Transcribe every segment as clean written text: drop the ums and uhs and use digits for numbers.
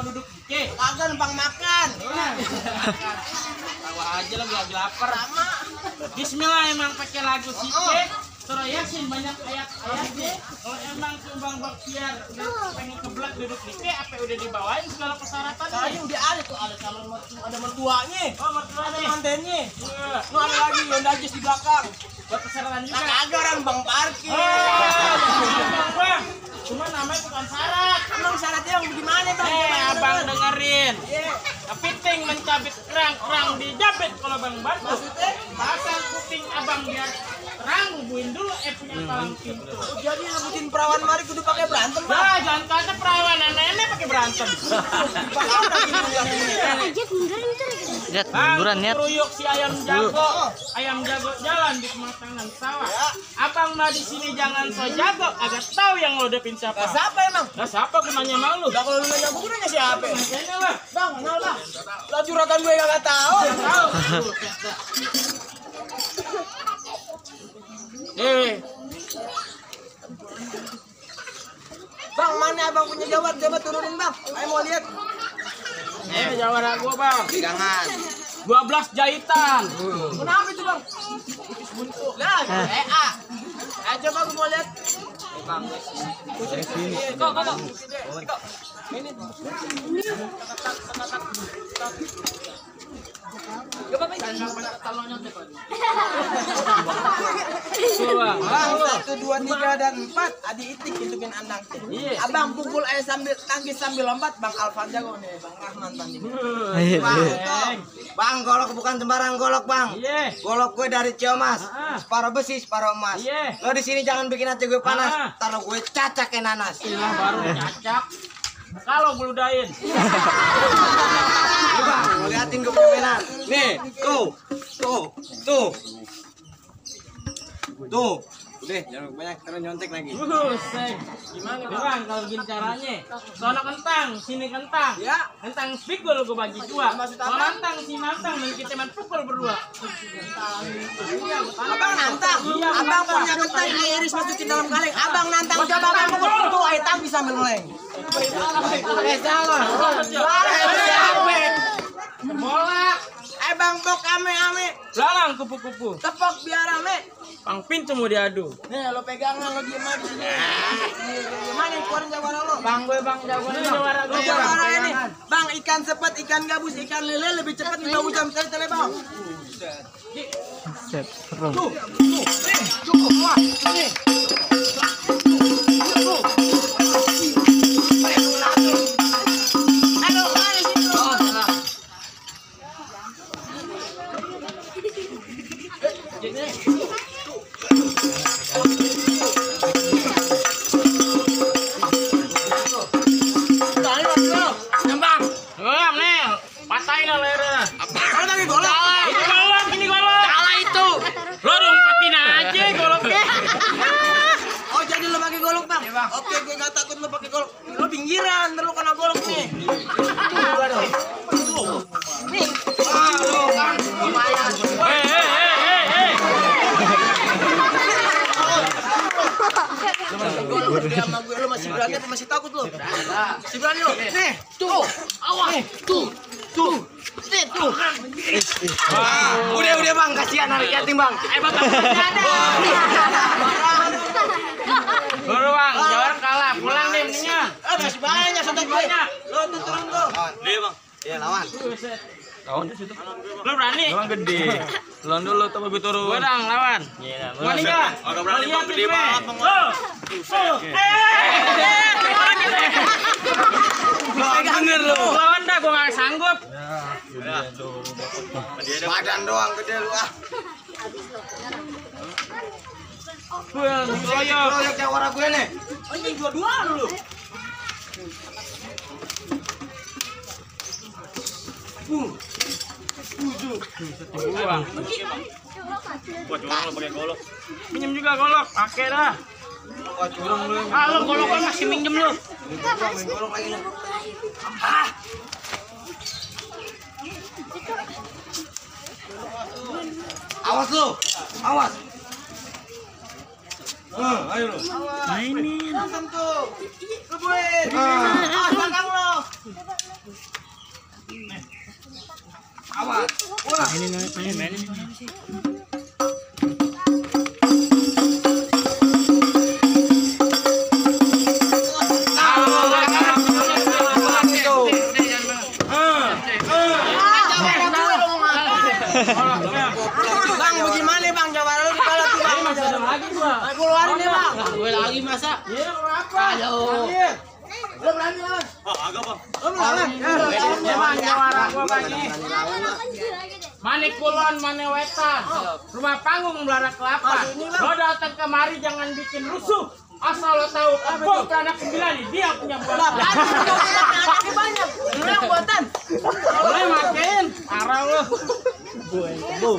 mau duduk Oke. Kagak numpang makan. Tawa aja lagi lapar. Bismillah emang pakai lagu Oke. Surah Yasin banyak ayat-ayatnya. Kalau emang Bang Baktiar pengen keblak duduk di apa udah dibawain segala persyaratannya? Tadi udah ada tuh, ada calon ada mertuanya. Oh, mertuanya. Ada mantennya. Iya. Lu ada lagi Honda Jazz di belakang. Buat persyaratan juga. Kagak orang bang parkir. Bang. Cuma namanya bukan syarat. Emang syaratnya yang gimana bang? Abang dengerin. Iya. Kepiting mencabit kerang dijabit kalau bang bantu. Maksudnya? Pasang kuping abang biar terang, buin dulu punya palang pintu. Jadi ngebutin perawan mari kudu pakai berantem bang. Nah, jangan kata perawan nenek pakai berantem. Lihat munduran niat. Keruyuk si ayam jago jalan di kematangan sawah. Ya. Abang mah di sini jangan so jago, agak tahu yang ngodepin siapa. Nah, siapa emang? Nah, siapa gunanya emang lu? Lah kalau lu nanya gue nanya siapa? Nanya lah. Bang, kenal lah. Lah juragan gue gak tahu. Tahu. Bang, mana abang punya jawab? Coba turunin bang. Ayo mau lihat. Jawara gua bang. Pegangan. 12 jahitan. Kenapa itu bang? Lah, EA. Ayo coba gue mau lihat. Kok. Ini. Coba bang. Bang, 1, 2, 3 dan 4 Adi Itik hidupin anak. Abang pukul sambil tangkis sambil lompat. Bang Alvan jago nih, Bang Rahman tadi. Bang, golok bukan sembarang golok, Bang. Iya. Golok gue dari Ciomas. Separuh besi, separuh emas. Iya. Lo di sini jangan bikin hati gue panas. Taruh gue cacakin nanas. Ilah baru cacak. Kalau buludain. Nih, Bang, mau liatin gue permainan. Nih, tuh. Tuh. Udah, jangan banyak terus nyontek lagi. Buset. Gimana bang kalau gini caranya? Sono kentang, sini kentang. Ya. Kentang spikul gue bagi dua. Maksud apa? Mau nantang si nantang dan kita main pukul berdua. Abang nantang. Iya, Abang nantang. punya kentang iris masukin dalam kaleng. Abang nantang coba abang pukul tuh air tangki sambil ngeleng. Bola. Bang pok ame Lalang kupu-kupu. tepok biar ame. Pang pintu mau diadu. Nih lo pegangan lo diem aja di sini. Gimana keluarin jawara lo? Bang gue bang jagoan jawara gue. Jawara ini. Bang ikan sepet, ikan gabus, ikan lele lebih cepat 5 jam sekali tele bang. Set, serem. Cukup wah. Nih. Patahin lah lehernya. Kalau lagi golok. Itu golok, ini golok. Salah itu. Lo umpetin aja goloknya. Oh jadi lo pakai golok bang? Oke gue gak takut lo pakai golok. Lo pinggiran, ntar lo kena golok nih. Nih. Ah lo kan lumayan. Hei. Golok dia sama gue, lo masih berani apa masih takut lo? Masih berani lo? Nih, tuh, awas, tuh. Nih, tuh. Udah, Bang, kasihan anak yatim, Bang. Bang, ada. Buru bang, jawar kalah, pulang deh mendingan. Masih banyak santai gue. Lo tuh turun tuh. Dia, Bang. Ya, lawan. Lawan di situ. Lo berani? Lawan gede. Lawan dulu tuh gue turun. Gue dong lawan. Berani nggak? Agak berani, Bang. Gede banget, Bang. Bener lo. Lawan dah, gue nggak sanggup. Badan doang gede lu ah. Proyek jawara gue nih. Oh ini dua-dua dulu. Bang. Pinjam juga golok, pakai dah. Ah, lo golok kan masih minjem lo. Awas lu. Awas. Ayo lu. Mainin. Langsung tuh. Lo boleh. Ah, belakang lo. Mainin. Bang, bagaimana bang jawara lu kalau tuh bang? Lagi gua. Keluarin nih bang. Gue lagi masa. Iya, apa? Halo. Lu berani lawan? Agak bang. Lu melawan? Ya bang, jawara gua bagi. Mane kulon, mane wetan. Rumah panggung Belara Kelapa. Lo datang kemari jangan bikin rusuh. Asal lo tahu, Abo beranak 9 nih, dia punya buatan. Anaknya banyak. Lu yang buatan. Boleh makin, arah lo.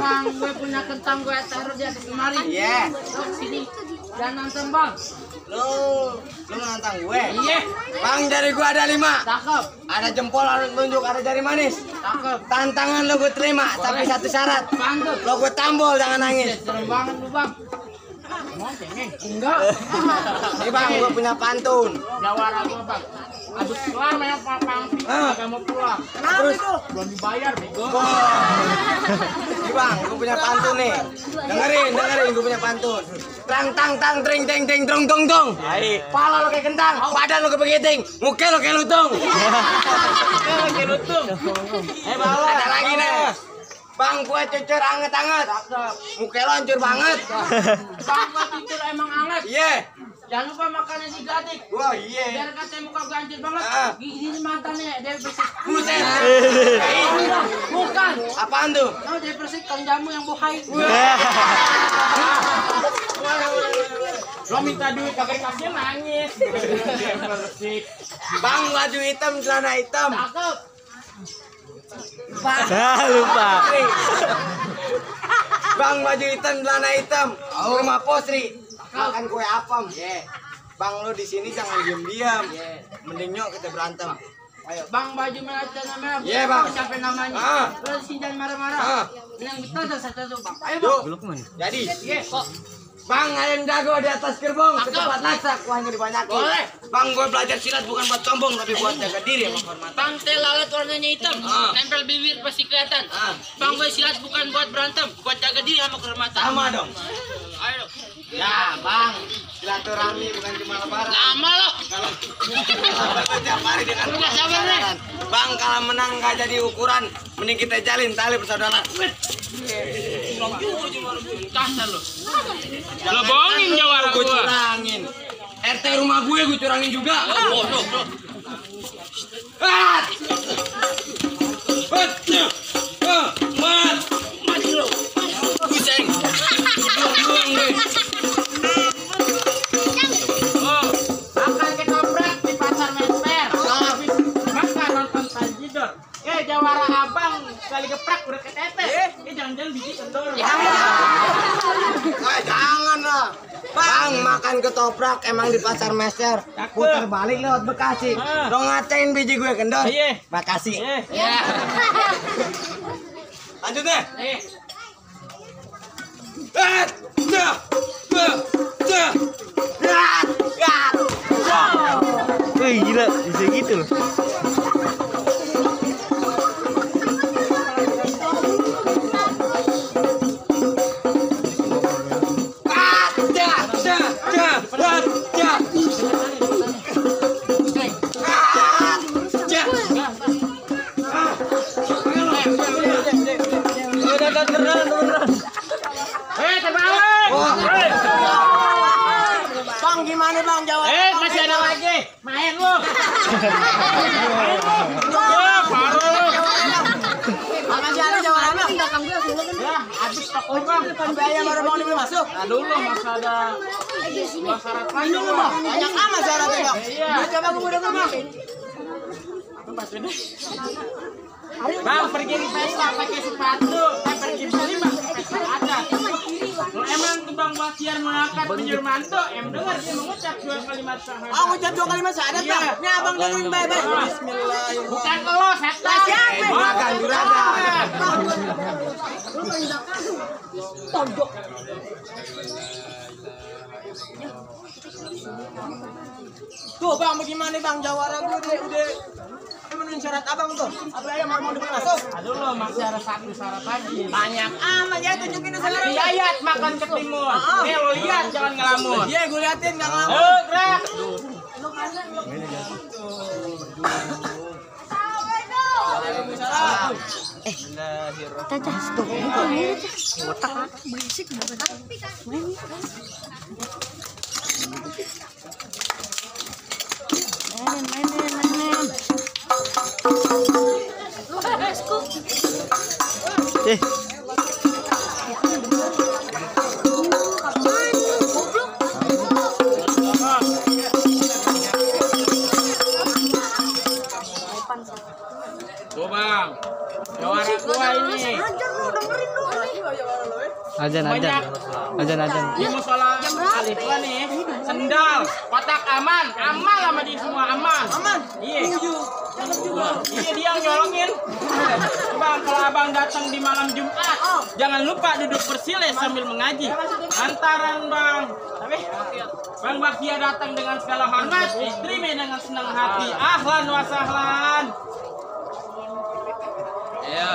Bang, gue punya kentang, gue taruh di atas kemari. Iya. Lo sini, jangan nonton bang. Lu nantang gue. Iya, Bang, dari gua ada 5. cakep, Ada jempol, ada tunjuk, ada jari manis. cakep. Tantangan lo gue terima, tapi satu syarat. Mantep. Lo gue tambol, jangan nangis. Serem banget lu bang. Mau cengeng? Enggak. Nih bang, gue punya pantun. Jawara gua bang. Abis kelar main papang, gak mau pulang. Kenapa itu? Belum dibayar bego. Nih bang, gue punya pantun nih. Dengerin, gue punya pantun. Tang tang tang tring teng teng dong dong dong. Pala lo kayak kentang, badan lo kayak begiting, muka lo kayak lutung. Kayak lutung. Ada lagi nih. Bang, gue cucur anget-anget. Muka lo hancur banget. Bang, gua tidur emang anget. Iya. Jangan lupa makan nasi gadik. Wah, iya. Biar katanya muka gua hancur banget. Ah. Ini mantannya, dia bersih. Buset. Bukan. Apaan tuh? Oh, dia bersih kang jamu yang buhay. Lo minta duit kagak dikasih nangis. Bersih. Bang, baju hitam, celana hitam. Cakep. Lupa. Bang, baju hitam, celana hitam. Rumah posri. Makan kue apam. Bang, lo di sini jangan diam-diam. Mending yuk kita berantem. Ayo, bang, baju merah celana merah. Iya, Bang. Siapa namanya? Ah. Lo sini jangan marah-marah. Ah. Yang betul satu-satu bang. Ayo Yuk. bang. Jadi, Iya, kok. Bang, ayam jago di atas gerbong. Cakep. Ketupat laksa, kuahnya dibanyakin. Boleh. Bang, gue belajar silat bukan buat sombong, tapi buat jaga diri sama kehormatan. Bang, teh lalat warnanya hitam, Ah. nempel bibir pasti kelihatan. Ah. Bang, gue silat bukan buat berantem, buat jaga diri sama kehormatan. Sama dong. Ayo. Ya, Bang. Silaturahmi bukan cuma lebaran. Lama lo. Kalau tiap hari dengan Lu nggak sabar nih. Bang, kalau menang nggak jadi ukuran, mending kita jalin tali persaudaraan. Kasar lo. Lo bohongin jawara Gue gua. curangin. RT rumah gue curangin juga. Bodoh. Ah! Mat! Mati lo. Pusing. Buang gue. Oh, makan ketoprak di pasar Mesper. Kalau habis makan nonton Tanjidor. Jawara abang sekali geprak udah ketete. Jangan-jangan biji kendor. Jangan lah. Bang, makan ketoprak emang di pasar Mesir. Putar balik lewat Bekasi. Lo ngatain biji gue kendor. Iya. Makasih. Iya. Lanjut deh. Wih, gila, bisa gitu loh. Terbalik. Bang, gimana bang jawab? Masih ada lagi. Main lu. Baru lu. Masih ada jawab bang. Ya, habis toko bang. Kan biaya baru bang dibeli masuk. Nah dulu masa ada syarat lagi Ini lu bang, banyak amat syaratnya bang. Iya. Coba gue denger bang. Bang, pergi di pesta pakai sepatu. Pergi beli bang, pesta ada. Lo emang tuh bang Bastian mengangkat penjuru mantu. Dengar dia mengucap 2 kalimat syahadat. Oh, ucap 2 kalimat syahadat bang. Iya. Ini abang dengerin baik-baik. Bismillahirrahmanirrahim. Bukan ke lo, setan. Siapa? Makan juragan. Tuh bang, bagaimana bang jawara gue udah penuhin syarat abang tuh. Apa aja mau diberi masuk? Aduh lo masih ada satu syarat lagi. Banyak amat ya tunjukin sekarang. Lihat makan ketimun. Nih lo lihat jangan ngelamun. Iya, gue liatin nggak ngelamun. Gerak. Waalaikumsalam. Caca, stop. Bukan ini, Caca. Botak, berisik. Mainin. Eh, Tuh bang, jawara gua ini. ajan. Di musola Alifah nih, sendal, kotak aman sama di semua aman. Iya. Iya dia yang nyolongin. Bang, kalau abang datang di malam Jumat, jangan lupa duduk bersila sambil mengaji. Antaran bang, tapi Bang Bakhtia datang dengan segala hormat, istri dengan senang hati. Ahlan wa sahlan. Iya.